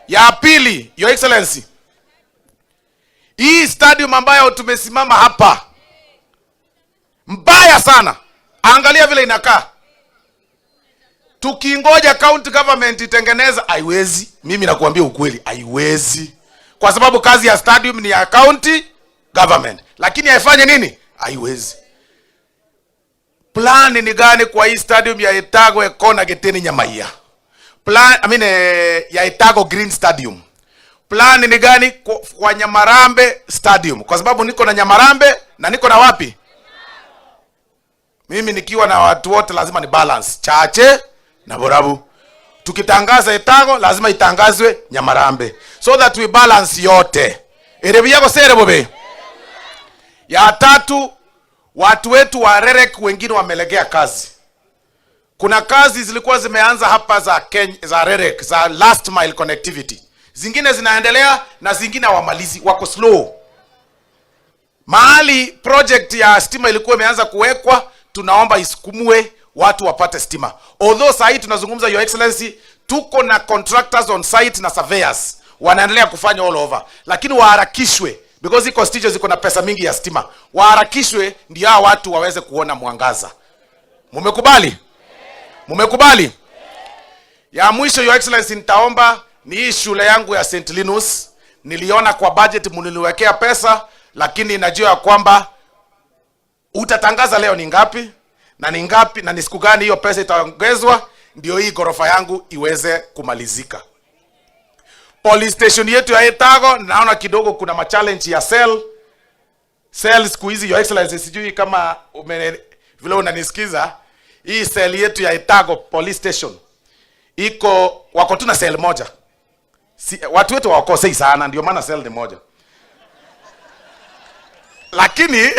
Ya pili, Your Excellency, hii stadium ambayo tumesimama hapa mbaya sana, angalia vile inakaa. Tukingoja county government itengeneza, haiwezi. Mimi nakuambia ukweli, haiwezi, kwa sababu kazi ya stadium ni ya county government, lakini haifanye nini? Haiwezi. Plan ni gani kwa hii stadium ya Etago Ekona Geteni Nyamaiya? Plan, I mean, ya Etago Green Stadium. Plan ni gani kwa Nyamarambe Stadium? Kwa sababu niko na Nyamarambe na niko na wapi? Mimi nikiwa na watu wote lazima ni balance chache na Borabu. Tukitangaza Etago lazima itangazwe Nyamarambe so that we balance yote. Erebi sere bobe. Ya tatu, watu wetu wa REREC wengine wamelegea kazi. Kuna kazi zilikuwa zimeanza hapa za Kenya, za REREC, za last mile connectivity, zingine zinaendelea na zingine hawamalizi, wako slow. Mahali project ya stima ilikuwa imeanza kuwekwa, tunaomba isukumwe, watu wapate stima. Although saa hii tunazungumza, Your Excellency, tuko na contractors on site na surveyors wanaendelea kufanya all over, lakini waharakishwe because hii constituency ziko na pesa mingi ya stima, waharakishwe ndio hao watu waweze kuona mwangaza. Mumekubali? Mumekubali? Ya mwisho, Your Excellency, nitaomba ni hii shule yangu ya St. Linus. Niliona kwa budget mliniwekea pesa, lakini najua ya kwamba utatangaza leo ni ngapi na ni ngapi na ni siku gani hiyo pesa itaongezwa, ndio hii ghorofa yangu iweze kumalizika. Police station yetu ya Etago naona kidogo kuna machallenge ya cell cell siku hizi, Your Excellency, sijui kama vile unanisikiza, hii cell yetu ya Etago police station iko, wako tu na cell moja. Si, watu wetu hawakosei sana, ndio maana cell ni moja, lakini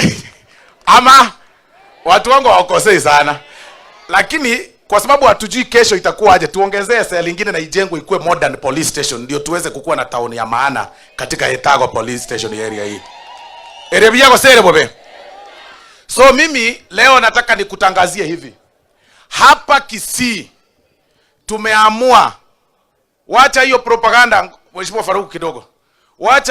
ama watu wangu hawakosei sana, lakini kwa sababu hatujui kesho itakuwa aje, tuongezee cell ingine na ijengwe ikuwe modern police station, ndio tuweze kukuwa na town ya maana katika Etago police station area hii. Area sere bobe. So mimi leo nataka nikutangazie hivi, hapa Kisii tumeamua, wacha hiyo propaganda, Mheshimiwa Faruku kidogo, wacha